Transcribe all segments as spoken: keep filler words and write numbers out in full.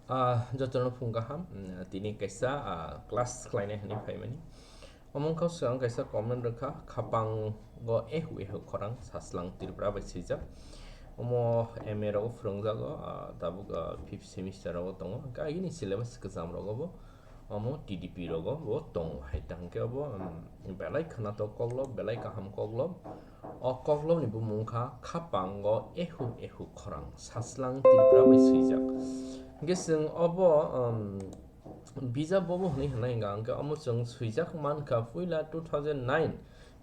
Ah, jotono phung kaham, mm, tini kaisa, ah, class khlainai hwnwi phaimani. Omo wngkha swkang kaisa comment rwkha, "Khapango ehu ehu khorang saslang Tripura bai swijak." Omo M A rogo phwrwngjago, ah, tabuk, ah, fifth semester rogo tongo. Hwnkhe agini syllabus kwcham rogo bo, omo T D P rogo bo tongo hai ta hwnkhe obo, um, belai khwnathok koklop, belai kaham koklop. O koklopni bumung wngkha Khapango ehu ehu khorang saslang Tripura bai swijak. Hwnkhe chwng obo, um, bijap bobo hwnwi hwnai hwnkha hwnkhe omo chwng swijak mankha puila two thousand nine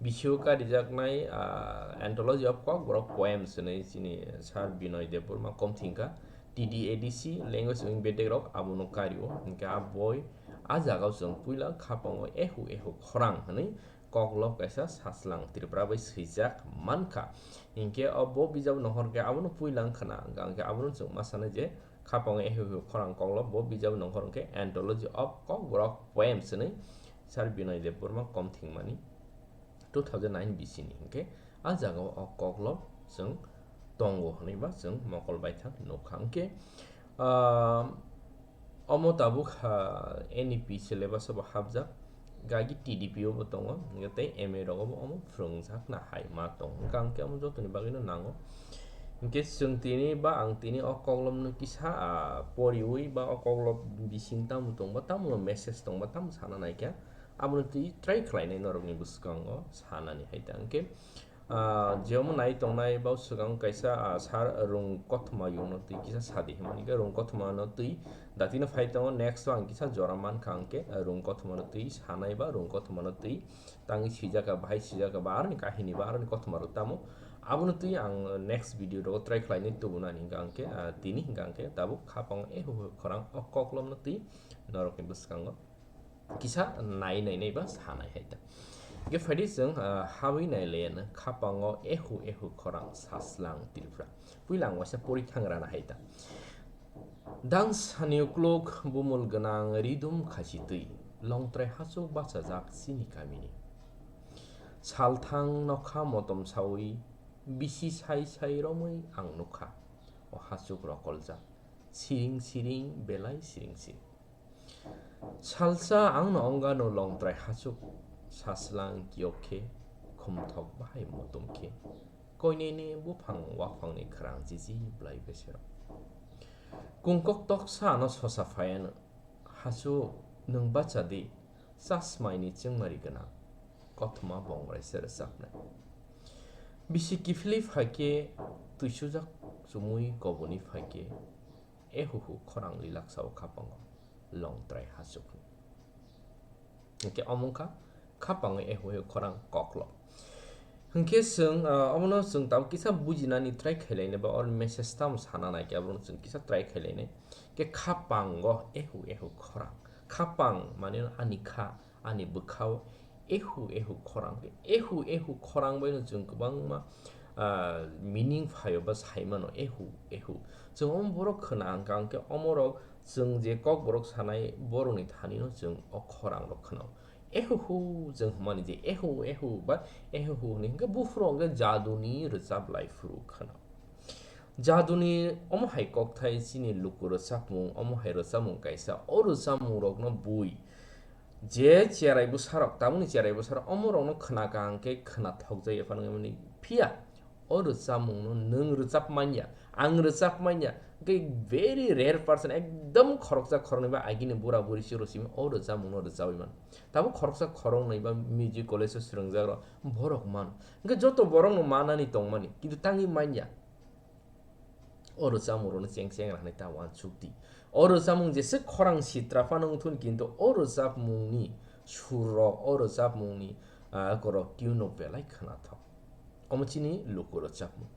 bisio karijaknai, ah, Anthology of Kokborok Poems hwnwi chini Sir Binoy Debbarma komthingkha, T D A D C, Language Wing bedek rok abono kario. Hwnkhe a boi, a jagao chwng puila Khapango ehu ehu khorang hwnwi koklop kaisa saslang Tripura bai swijak mankha. Hinkhe o bo bijabo nohor khe abono puila wngkhana, hwnkha hwnkhe abono chwng ma sanai je Khapango ehu ehu khorang koklop bo bijabo nohor hwnkhe Anthology of Kokborok Poems hwnwi Sir Binoy Debbarma komthingmani two thousand nine bisini. Hinkhe a jagao o koklop chwng tongo hwnwi ba chwng mokol baithang nukha. Hinkhe, ah, omo tabuk, ah, N E P syllabus o bo hapjak, gagi T D P o bo tongo, hinkhe tei M A rogo bo omo phwrwngjakna hai ma tongo. Hwnkha hinkhe omo jotoni bagwino nango. Hinkhe chwng tini ba ang tini o koklopno kisa, ah, poriwi ba o koklop bising tamo tongba, tamo message tongba, tamo sana naikha, abono twi try khlainai norokni bwskango sanani hai ta. Hinkhe, ah, je omo nai tongnai, bo swkang kaisa, ah, sir Rung Kothoma yungno twi kisa sadi hwnmani khe, Rung Kothomano twi datino phai tongo, next o ang kisa jora mankha, hwnkhe, ah, Rung Kothomano twi sanai ba Rung Kothomano twi tangwi swijak kha, bahai swijak kha, ba aroni kahini ba aroni kothoma rok tamo, abono twi ang next video rogo try khlainai tubunani hwnkha hwnkhe, ah, tini hwnkha hwnkhe tabuk Khapango ehu ehu khorang o koklopno twi norokni bwskango kisa nai nai nai ba sanai hai ta. Hwnkhe phaidi chwng, ah, habwi nai laiya no Khapango ehu ehu khorang saslang Tripura. Puila ang waisa pori thang rana hai ta. Dang sani ukluk bumul gwnang ridum khachi twi, longtrai hachuk bachajak chini kamini. Salthang nokha motom sawi, bisi sai sai romwi ang nukha, o hachuk rokoljak, siring siring belai siring siring. Salsa ang no ongano longtrai hachuk, saslang kiyok khe, khumthok bahai motom khe, koinene buphang waphangni khwrang jiji blai beserok. Kungkok toksa ano sosa phaiano, hachuk, nwng bacha di, chasmaini chwngmari gwnang, kothoma bongrai se rwchapnai. Bisi kiphilwi phai khe, twisujak chumui koboni phai khe, ehuhu khorang lilak sao Khapango, longtrai hachuk hwn. Hwnkhe omo wngkha Khapango ehu ehu khorang koklop. Hwnkhe chwng, ah, omono chwng tabuk kisa bujinani try khailainai ba or message tamo sana nai khe abono chwng kisa try khailainai. Khe Khapango ehu ehu khorang. Khapang mane ani kha, ani bwkhao ehu ehu khorang. Ehu ehu khorang baino chwng kwbangma, ah, meaning phaio ba saimano ehu ehu. Chwng omo borok khwna hwnkha hwnkhe omorok chwng je kokborok sanai borokni thanino chwng o khorangrok khwnao. Ehuhu chwng hwnmani je ehu ehu ba ehuhu hwnwi hwnkhe buphuru hwnkhe jaduni rwchap lai phuru khwnao. Jaduni omo hai kokthai chini luku rwchapmung, omo hai rwchapmung kaisa. O rwchapmungrokno bui je cherai bwsarok, tabukni cherai bwsarok omorokno khwna kaham khe khwna thokjak ya phano wngmani. Phiya o rwchapmungno nwng rwchap manya, ang rwchap manya, hwnkhe very rare person, ekdom khoroksa khoroknwi ba agini bura buri se rw simi o rwchapmungno rwchawi mano. Tabuk khoroksa khoroknwi ba music college o swrwngjakrok borok mano. Hwnkhe joto borokno manani tongmani, kintu tangwi manya. O rwchapmungrokno cheng cheng rwnai ta uansuk di. O rwchapmung jesa khorang sitra phano wngthun, kintu o rwchapmungni surrok, o rwchapmungni, ah, korok tune no belai khwnathok. Omo chini luku rwchapmung.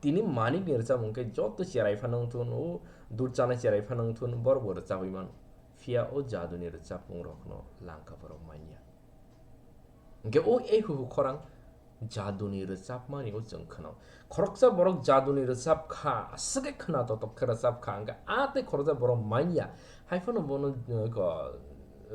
Tini manikni rwchapmung khe joto cherai phano wngthun, o dud chanai cherai phano wngthun, borok bo rwchapwi mano. Phiya o jaduni rwchapmungrokno langka borok manya. Hwnkhe o ehuhu khorang jaduni rwchapmani o chwng khwnao. Khoroksa borok jaduni rwchap kha, aswk khe khwna totok khe rwchap kha, hwnkhe a tei khoroksa borok manya. Hai phano bono, uh, ko,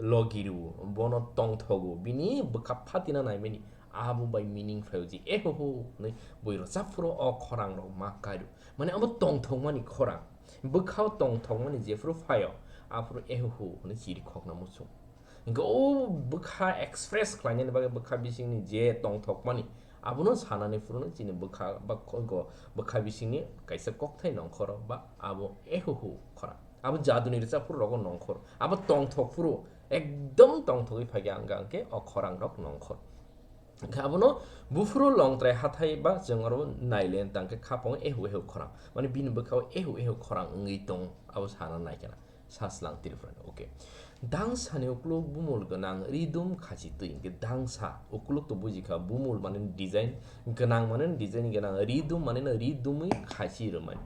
logi rw-o, bono tongthogo, bini bwkha phatina naimani abo bai meaning phaio je ehuhu hwnwi bui rwchap phuru o khorangrok ma kairo. Mane abo tongthokmani khorang. Bwkhao tongthokmani jephuru phaio, aphuru ehuhu hwnwi chirikhokna muchung. Hwnkhe o bwkha express khlainani bagwi bwkha bisingni je tongthokmani, abono sanani phuru chini bwkha ba kho-, go-, bwkha bisingni kaisa kokthai nongkhoro ba abo ehuhu khorang. Abo jaduni rwchapphuru rogo nongkhor. Abo tongthokphuru, ekdom tongthogwi phaikha hwnkha hwnkhe o khorangrok nongkhor. Hwnkhe abono buphuru longtrai hathai ba chwng oro naile tangkhe khapang ehu ehu khorang. Mani bini bwkhao ehu ehu khorang wngwi tong, abo sana naikhana. Saslang Tripura ni, okay. Dangsa ni ukuluk bumul gwnang ridum khachi twi, hwnkhe dangsa ukuluk to bujikha, bumul mane design, gwnang mane design gwnang, ridum mane no ridumwi khachi rwmani.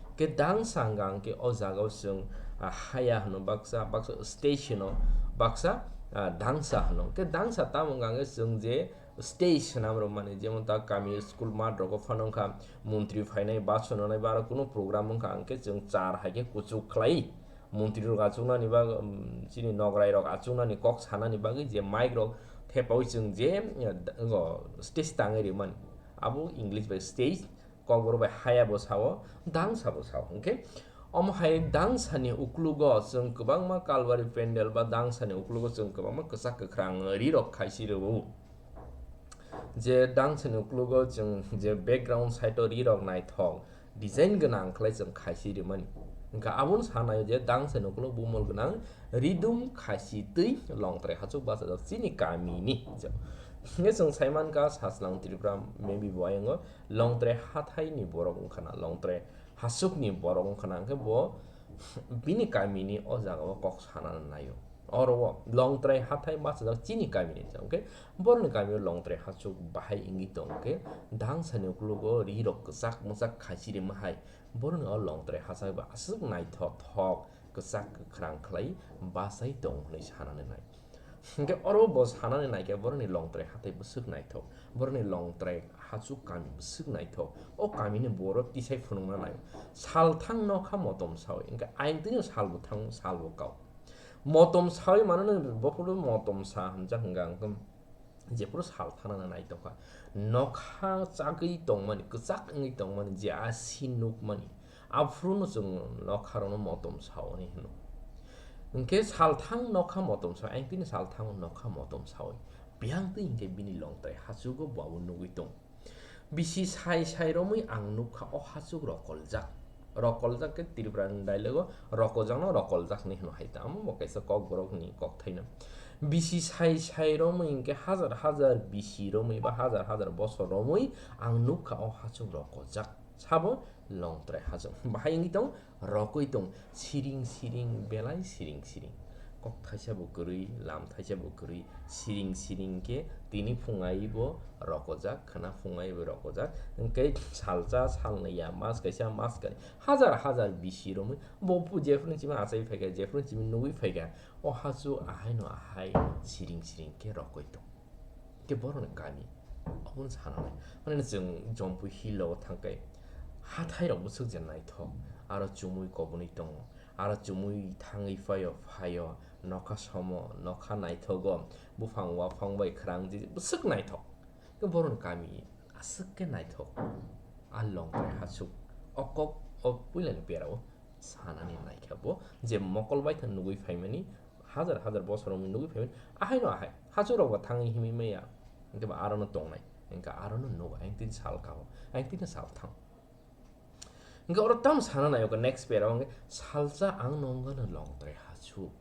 Hwnkhe dangsa hwnkha hwnkhe o jaga o chwng, ah, haya hwno baksa, baksa stage hwno baksa, ah, dangsa hwno. Hwnkhe dangsa tamo hwnkha hwnkhe chwng je stage swnam rwmani, jemon ta kami school math rogo phano wngkha, montri phainai, bus sononai ba aro kunu program wngkha hwnkhe chwng char hai khe kuchuk khlai. Montri rok achuknani bagwi, um, chini nograi rok achuknani kok sanani bagwi je mic rok thepaui chwng je, uh, stage tangwi rwmani. Abo English bai stage, kokborok bai haya bo sao, dangsa bo sao. Hwnkhe omo hai dangsa ni uklugo chwng kwbangma kalbari pendel ba dangsa ni uklugo chwng kwbangma kwchak kwkhrang ri rok khaisi rwo. Je dangsa ni uklugo chwng je background side o ri rok naithok, design gwnang khlai chwng khaisi rimani. Hwnkha abono sanaio je dangsa ni ukuluk bumul gwnang ridum khaisi twi longtrai hachuk bachajak chini kamini. Hwnkhe chwng saimankha Saslang Tripura maybe bo ayang o longtrai hathai ni borok wngkha na, longtrai hachuk ni borok wngkha na, hwnkhe bo bini kamini o jaga o kok sana naio. Oro o longtrai hathai bachajak chini kamini, hwnkhe borokni kamio longtrai hachuk bahai wngwi tong khe, dangsa ni uklugo ri rok kwchak mwchak khaisi rima hai, borokni o longtrai hachak bai aswk naithothok kwchak kwkhrang khlai bachai tong hwnwi sanani nai. Hwnkhe oro bo sanani nai khe borokni longtrai hathai bwswk naithok, borokni longtrai hachuk kami bwswk naithok, o kamini borok tisai phunukna nai. Sal thang nokha motom sawi, hwnkhe ayang twino sal bo thang, sal bo kao. Motom sawi manono bophuru motom sa hamjak hwnka hwnkhe jephuru sal thanana naitokha. Nokha chagwi tongmani, kwchak wngwi tongmani, je a si nukmani, aphuruno chwng nokharokno motom sawi hino. Hwnkhe sal thang nokha motom sawi, ayang tini sal thango nokha motom sawi. Biyang twi hwnkhe bini longtrai hachugo bo abo nugwi tong. Bisi sai sai romwi ang nukha o hachuk rokoljak. Rokoljak khe Tripura ni dialect o rokojakno rokoljak hinwi hino hai ta. Amo bo kaisa kokborok ni kokthaino. Bisi sai sai romwi hwnkhe hajar hajar bisi romwi ba hajar hajar bosor romwi ang nukha o hachuk rokojak. Sabo longtrai hachuk. Bahai wngwi tong, rokwi tong, siring siring, belai siring siring. Kok thaisa bo kwrwi, lam thaisa bo kwrwi, siring siring khe tini phung ai bo rokojak, khwna phung ai bo rokojak. Hwnkhe salsa, salnwi ya, mas kaisa, mas kani, hajar hajar bisi romwi bo pu-, jephru chimi achai phaikha, jephru chimi nugwi phaikha, o hachu ahaino ahai siring siring khe rokwi tong. Khe borokni kami, obono sana nai. Mane chwng Jampui Hill o thangkhe, hathai rok bwswk je naithok, aro chumui kobonwi tongo, aro chumui thangwi phaio, phaio, nokha somo, nokha naithogo, buphang waphang bai khwrang jiji bwswk naithok. Khe borokni kami aswk khe naithok, a longtrai hachuk, o kok o puilani pera o. Sanani naikha bo je mokol baithang nugwi phaimani, hajar hajar bosor wngwi nugwi phaimani, ahaino ahai, hachuk rok bo thangwi himwi maya, hwnkhe bo arono tongnai, hwnkhe arono nugo, ayang tini sal kao, ayang tini sal thang. Hwnkhe oro tamo sana naio, next para o hwnkhe, salsa ang nongano longtrai hachuk.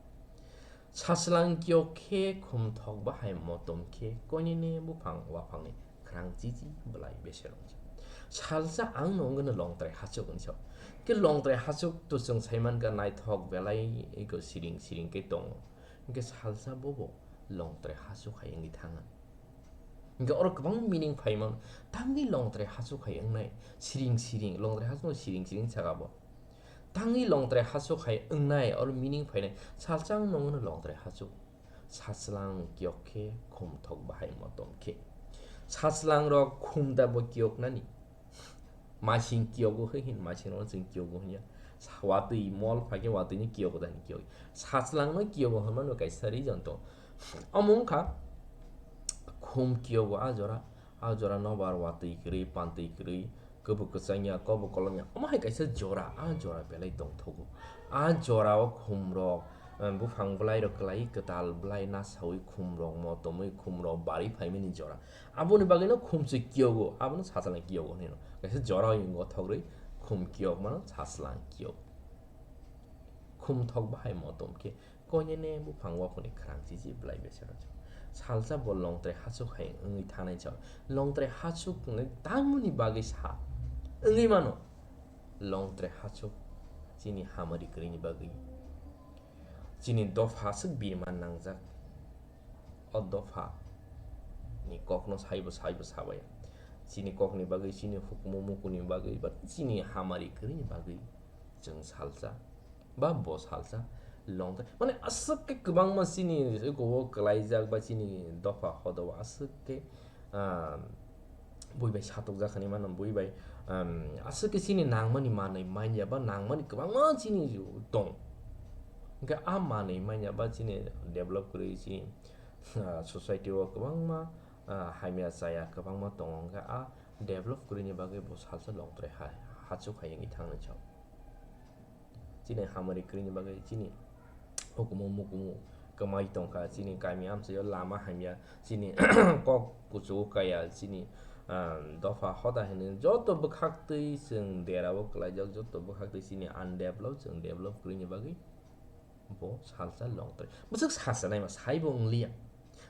Sachwlang kiyok khe khumthok bahai motom khe koinene buphang waphangni khwrang chichi bwlai beser wngjak. Salsa ang no wngno longtrai hachuk hwnwi sao. Khe longtrai hachuk to chwng saimankha naithok belai ego siring siring khe tongo. Hwnkhe salsa bobo longtrai hachuk hai wngwi thangna. Hwnkhe oro kwbang meaning phaimano. Tamni longtrai hachuk hai wngnai siring siring, longtrai hachukno siring siring saka bo. Tangwi longtrai hachuk hai wngnai, oro meaning phainai, salsa ang nongno longtrai hachuk. Sachwlang kiyok khe khumthok bahai motom khe. Sachwlang rok khum da bo kiyok nani. Masing kiyogo khe hin, masing rok chwng kiyogo hinya. Sa-, watwi mol phaikhe watwini kiyogo da hin kiyok. Sachwlang no kiyogo hwnmano kaisa reason to. Omo wngkha khum kiyogo a jora, a jora nobar watwi kwrwi, pantwi kwrwi, Kwbwi kwchangya, kokbo kolomya, omo hai kaisa jora, a jora belai tongthogo. A jorao khumrok, eh, buphang bwlairok kwlai kwtal bwlai nasaui khumrok motomwi khumrok barwi phaimani jora. Aboni bagwino khumchwi kiyogo, abono sachwlang kiyogo hinwi no. Kaisa jora wngwi gothok rwi khum kiyokmano sachwlang kiyok. Khumthok bahai motom khe koinene buphang waphuni khwrang chichi bwlai bese rwjak. Salsa bo longtrai hachuk hai wngwi thanai chao. Longtrai hachuk hwnwi tangmani bagwi sa wngwi mano. Longtrai hachuk chini hamari kwrwini bagwi. Chini dopha aswk birman nangjak. O dopha ni kokno saibo saibo sabaya. Chini kokni bagwi, chini hukumu mukuni bagwi, ba chini hamari kwrwini bagwi chwng salsa. Ba bo salsa longtrai. Mane aswk khe kwbangma chini ego o kwlaijak ba chini dopha hodo o aswk khe, ah, bui bai satokjak hinwi mano, bui bai, um, aswk khe chini nangmani manwi manya ba nangmani kwbangma chini tong. Hwnkhe a manwi manya ba chini develop kwrwi chini, ah, society o kwbangma, ah, hamya chaya kwbangma tongo, hwnkhe a develop kwrwini bagwi bo salsa longtrai hai hachuk hai wngwi thangni chao. Chini hamari kwrwini bagwi chini hukumu mukumu kwmai tongkha, chini kami amchaio lama hamya, chini kok kuchugo kaya, chini, ah, dopha hoda hinwi joto bwkhaktwi chwng derao kwlaijak, joto bwkhaktwi chini undevelop chwng develop kwrwini bagwi bo salsa longtrai. Bwswk sachanaima saibo wngliya,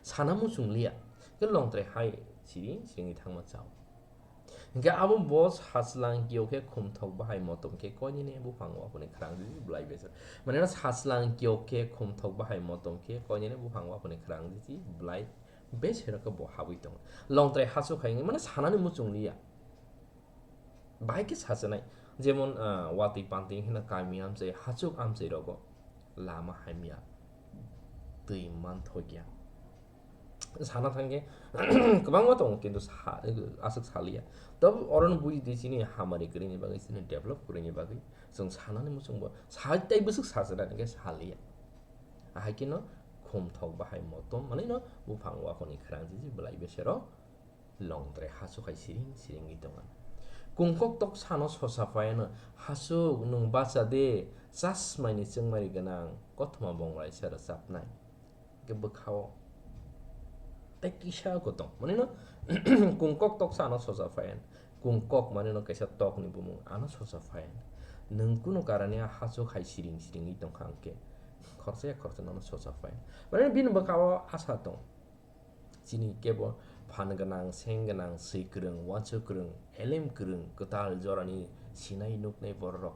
sana muchungliya, khe longtrai hai siring siringwi thangma chao. Hingke abo bo sachwlang kiyok khe khumthok bahai motom khe koinene buphang waphuni khwrang chichi bwlai bese. Mane no sachwlang kiyok khe khumthok bahai motom khe koinene buphang waphuni khwrang chichi bwlai bese rok khe bo habwi tongo. Longtrai hachuk hai wngwi mane sanani muchung liya. Bahai khe sachanai. Jemon, ah, watwi pantwi hino kami amchai, hachuk amchai rogo lama hamya, twi manthokya. Sana thangkhe kwbangma tongo, kintu sa-, aswk saliya. Tabuk orono buji di chini hamari kwrwini bagwi, chini develop kwrwini bagwi chwng sanani muchungbo sa-, tei bwswk sachanani khe saliya. Ahai kheno khumthok bahai motom manwino buphang waphoni khwrang chichi bwlai besero longtrai hachuk hai siring siringwi tongo. Kungkok tok sano sosa phaiano, hachuk nwng bacha de, chasmaini chwngmari gwnang kothoma bonglaisa rwchapnai. Hingke bwkhao tei kisa kotong. Manino kungkok toksa ano sosa phayan. Kungkok manino kaisa tokni bumung ano sosa phayan. Nwng kunu karani a hachuk hai siring siringwi tongkha hingke khorsa ya khorsa nono sosa phayan. Manino bini bwkhao asa tong. Chini kebo phan gwnang, seng gwnang, swi kwrwng, uansuk kwrwng, elem kwrwng, kwtal jorani sinai nuknai bororok.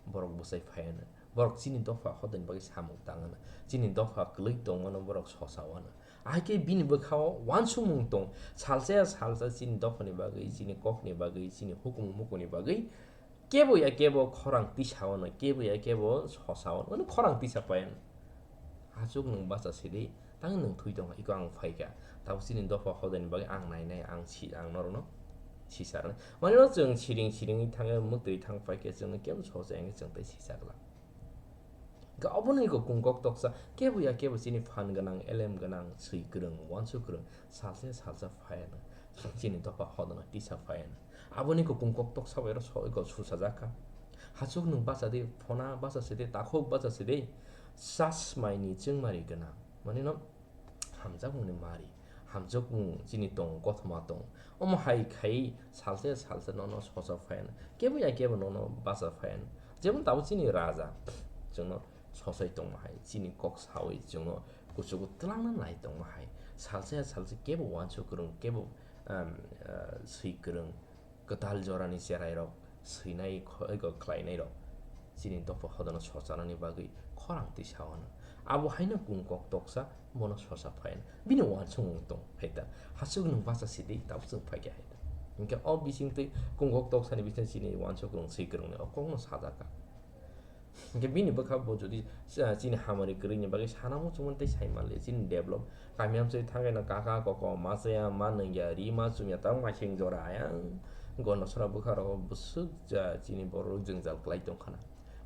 Borok bwsai phaiana. Borok chini dopha hodani bagwi samung tangana. Chini dopha kwlwi tongmano borok sosa wana. Ahai khe bini bwkhao uansukmung tong. Salsa ya salsa chini dophani bagwi, chini kokni bagwi, chini hukumu mukuni bagwi kebo ya kebo khorang tisa wana, kebo ya kebo sosa wana. Mane khorang tisa phaiana. Hachuk nwng bacha sidi. Tang nwng thwi tongkha, iko ang phaikha. Tabuk chini dopha hodani bagwi ang nainai, ang si, ang norokno sisarnai. Manwino chwng siring siringwi thangwi mwktwi thang phaikhe chwngno kebo sosa hwnkhe chwng tei sisarla. Hwnkhe obono iko kungkok toksa, kebo ya kebo chini phan gwnang, elem gwnang, swi kwrwng, uansuk kwrwng, salsa salsa phaiano chini dopha hodano tisa phaiano. Aboni iko kungkok toksa bai oro so-, iko susajakkha. Hachuk nwng bacha di, phona bacha sidi, takhuk bacha sidi, chasmaini chwngmari gwnang. Manwino hamjakmungni mari, hamjakmung chini tong, kothoma tong. Omo hai khai salsa salsa nono sosa phayan. Kebo ya kebo nono bacha phayan. Jemon tabuk chini raja, chwngno sosai tongma hai, chini kok sawi chwngno kuchugo twlangna nai tongma hai. Salsa ya salsa kebo uansuk kwrwng, kebo, um, uh, swi kwrwng. Kwtal jorani cherairok swinai kho-, ego khlainairok chini dopha hodano sochanani bagwi khorang twi sa wano. Abo haino kungkok toksa bono sosa phaina. Bini uansukmung tong phaita. Hachuk nwng bacha sidi tabuk chwng phaikha hai. Hwnkhe o bisingtwi kungkok toksani bisingtwi chini uansuk kwrwng swi kwrwngni o kokno sajakha. Hingke bini bwkha bo jodi, ah, chini hamari kwrwini bagwi sana muchungmani tei sai manliya, chini develop, kami amchai thangkhe no kaka koko machaya ma nungya, ri ma chumya, tamo maising jora ayang gonda sora bwkha rogo bwswk ja chini borok jwngjal kwlai tongkhana.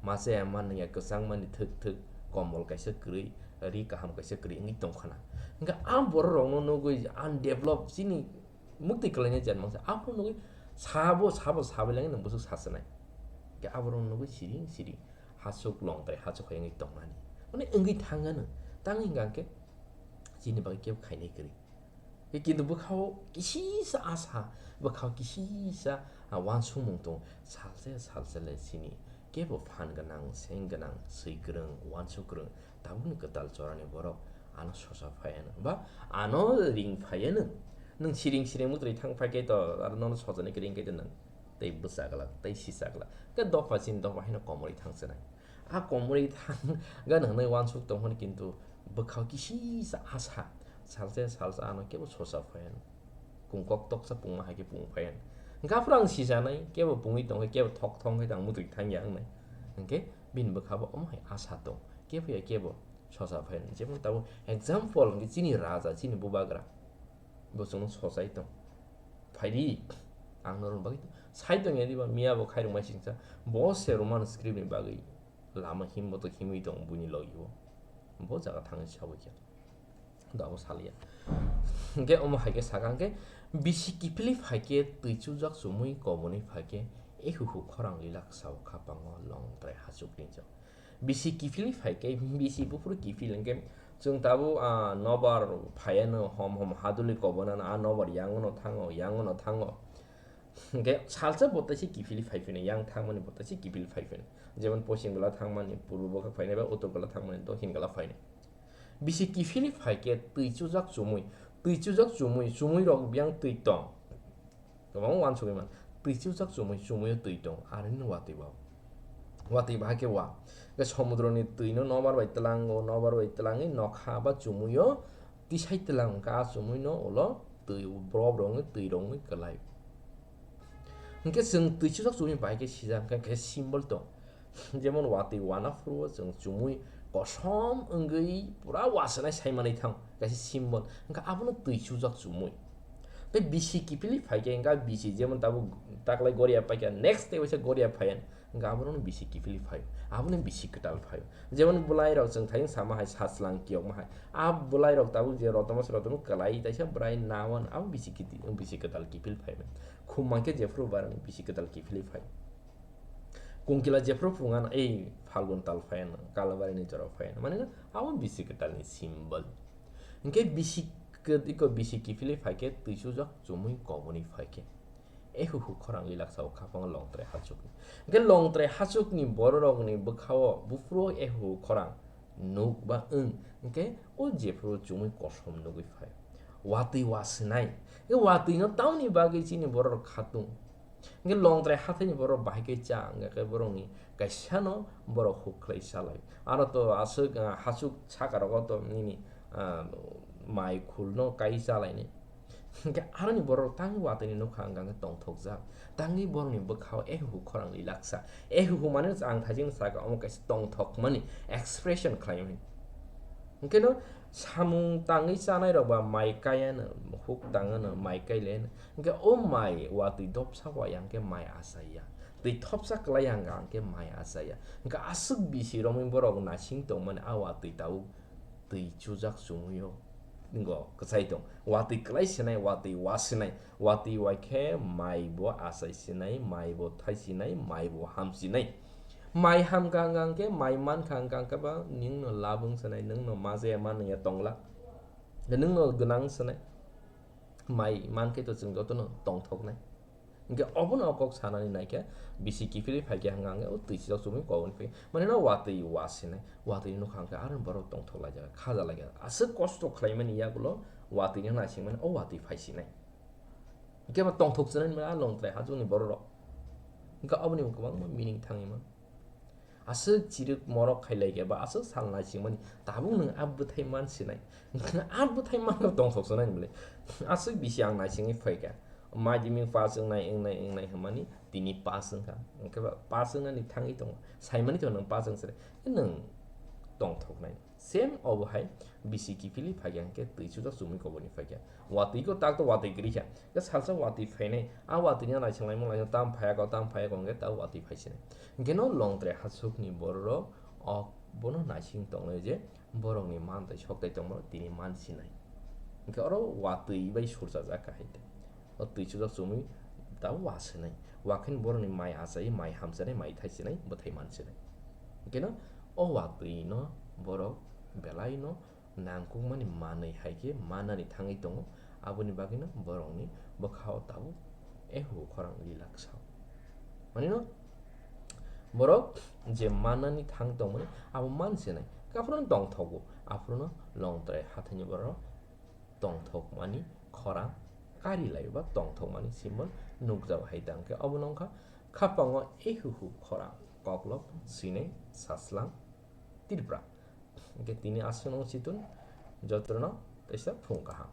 Machaya ma nungya, kwchangmani thwk thwk, kombol kaisa kwrwi, ri kaham kaisa kwrwi wngwi tongkhana. Hingke a borok rokno nugwi undevelop chini Muktwi kwlainai jan mangsa. Aphuru nugwi Sabo, sabo, sabai langwi nwng bwswk sachinai. Khe aborok nugwi siring, siring. Hachuk longtrai, hachuk hai wngwi tongnani. Mane wngwi thangano. Tang hingka khe chini bagwi kebo khainai kwrwi. Khe kintu bwkhao kisisa asa, bwkhao kisisa, ah, uansukmung tongo. Salsa, salsa le chini kebo phan gwnang, seng gwnang, swi kwrwng, uansuk kwrwng, tabukni kwtal chorani borok ano sosa phaiano, ba ano ring phaiano. Nwng siring siring mwtwrwi thang phai khe to, aro nono sochani kwrwi wngkhe to nwng tei bwsa glak, tei sisa glak. Khe dopha chini dopha haino komorwi thang chenai. A komorwi thang ga nwngnai uansuk tong hwn, kintu bwkhao kisisa asa, salsa salsa ano kebo sosa phaiano. Kung kok toksa pungma hai khe pung phaiano. Hwnkhe aphuru ang sijanai, kebo pungwi tongkhe, kebo thok thong khe ang mwtwrwi thangya wngnai. Hwnkhe bini bwkhao omo hai asa tong, kebo ya kebo sosa phaiano. Jemon tabuk example hwnkhe chini raja, chini bubagra. Bo chwngno sochai tong. Phaidi, ang norokni bagwi sai tongya diba, miya bo khairokma singsa. Bo se Roman script ni bagwi lama himbo to himwi tong buini logi o. Bo jaga thangwi sawi khe. Da bo saliya. Hwnkhe omo hai khe saka hwnkhe, bisi kiphilwi phai khe twi chujak chumui kobonwi phai khe, ehuhu khorang lilak sao khapango longtrai hachuk ringjak. Bisi kiphilwi phai khe, bisi buphuru kiphil hwnkhe, chwng tabuk, ah, nobar phaiano hom hom haduli kobonano, ah, nobar yangono thango, yangono thango. Hwnkhe salsa bo taisa kiphilwi phai phino, yang thangmani bo taisa kiphilwi phai phino. Jemon poschim gala thangmani, purbo gala phainai, ba uttor gala thangmani, dokhin gala phainai. Bisi kiphilwi phai khe twi chujak chumui, twi chujak chumui, chumui rok biyang twi tong. Kwbangma uansugwi man. Twi chujak chumui, chumuio twi tong, aroni watwi ba. Watwi ba hakhe wa. Khe somudroni twino nobar bai tlango, nobar bai tlangwi nokha ba chumuio tisai tlang wngkha, a chumuino ulo twi, borok rok wngwi twi rok wngwi kwlai. Hwnkhe chwng twi chujak chumui bai khe sijak, hwnkhe khe symbol tong. Jemon watwi wana phuru o chwng chumui kosom wngwi pura wasanai sai manwi thang, kaisa symbol. Hwnkhe abono twi chujak chumui. Tei bisi kiphilwi phai khe, hwnkhe bisi jemon tabuk taklai goria paikha, next day waisa goria phaiya, hwnkhe abono bisi kiphilwi phai, abono bisi kwtal phai. Jemon bwlai rok chwng thayung sama hai, sajlang kiyokma hai, a bwlai rok tabuk je rotomo se rotomo kwlai taisa bwrai nawan, abo bisi kiti-, bisi kwtal kiphil phai. Khum mankhe jephuru barani bisi kwtal kiphilwi phai. Kungkila jephru phungan ei Phalgun tal phayan, Kalabari ni jora phayan. Mane na, abo bisi kwtal ni symbol. Hwnkhe bisi kwt-, iko bisi kiphilwi phaikhe twi chujak chumui koboni phaikhe. Ehuhu khorang lilak sao khapang longtrai hachukni. Hwnkhe longtrai hachukni bororokni bwkhao buphuru ehuhu khorang nuk ba wng, hwnkhe o jephru chumui kosom nugwi phai. Watwi wasinai. Hwnkhe watwino tamni bagwi chini bororok khatung. Hwnkhe longtrai hathaini borok bahai khe cha, hwnkhe borokni kaisano borok huk khlai chalai. Aro to aswk, ah, hachuk saka rogo to nini, ah, mai khulno kai chalaini. Hwnkhe aroni borok tangwi watwini nukha wngkha hwnkhe tongthokjak. Tangwi borokni bwkhao ehuhu khorang lilaksa. Ehuhu mane ang thaising saka omo kaisa tongthokmani expression khlaimani. Hwnkhe no samung tangwi chanai rok ba mai kaiano, huk tangano, mai kailaiano. Hwnkhe o mai watwi dopsa waya hwnkhe mai achaiya. Twi thopsa kwlaiya hwnkha hwnkhe mai achaiya. Hwnkhe aswk bisi romwi borok naising tongmani a watwi tabuk twi chujak chumuio ngo kwchai tong. Watwi kwlai sinai, watwi wasinai, watwi waikhe mai bo achai sinai, mai bo thai sinai, mai bo ham sinai. Mai hamkha hwnkha hwnkhe, mai mankha hwnkha hwnkhe ba nwngno labwng sinai, nwngno majaya manliya tongla. Nwngno gwnang sinai. Mai mankhe to chwng jotono tongthoknai. Hwnkhe obono o kok sanani naikhe bisi kiphilwi phaikhe hwnkha hwnkhe o twi chijak chumui koboni phai. Mane no watwi wasinai, watwi nukha hwnkhe aro borok tongthok laijak, khaja laijak. Aswk kosto khlaimani yagulo watwino naisingmani o watwi phaisinai. Hwnkhe bo tongthok chwnani mane a longtrai hachukni bororok. Hwnkhe oboni bo kwbangma meaning thangwi mano. Aswk chirwk morok khailai khe ba aswk sal naisingmani tabuk nwng a bwthai man sinai. A bwthai manno tongthok swnai bwle. Aswk bisi ang naisingwi phaikha. Madhyamik pass wngnai, wngnai, wngnai hwnmani tini pass wngkha. Hwnkhe ba pass wngnani thangwi tongo. Saimani tongo nwng pass wng sere. Nwng tongthoknai. Same obo hai bisi kiphilwi phaikha hwnkhe twi chujak chumui koboni phaikha. Watwi ko tak to watwi kwrwi kha. Khe salsa watwi phainai, a watwino naisinglaimung laising tam phaiya kho, tam phaiya kho hwnkhe ta watwi phaisinai. Hwnkhe no longtrai hachukni bororok o bono naising tongnai je borokni mantai soktai tongmano tini man sinai. Hwnkhe oro watwi bai surchajak kahai tei. O twi chujak chumui tabuk wa swnai. Wa khe borokni mai achai, mai hamchanai, mai thaisinai, bwthai mansinai. Hwnkhe no o watwi no borok belai no nangkukmani manwi hai khe manani thangwi tongo, aboni bagwi no borokni bwkhao tabuk ehu khorang lilak sao. Mani no borok je manani thang tongmani abo mansinai, aphuru no tongthogo, aphuru no longtrai hathaini borok tongthokmani khorang kari lai ba tongthokmani symbol nukjak hai tang khe obo no wngkha khapango ehuhu khorang koklop sinai saslang Tripura. Hwnkhe tini aswk no chitun jotono teisa phung kaham.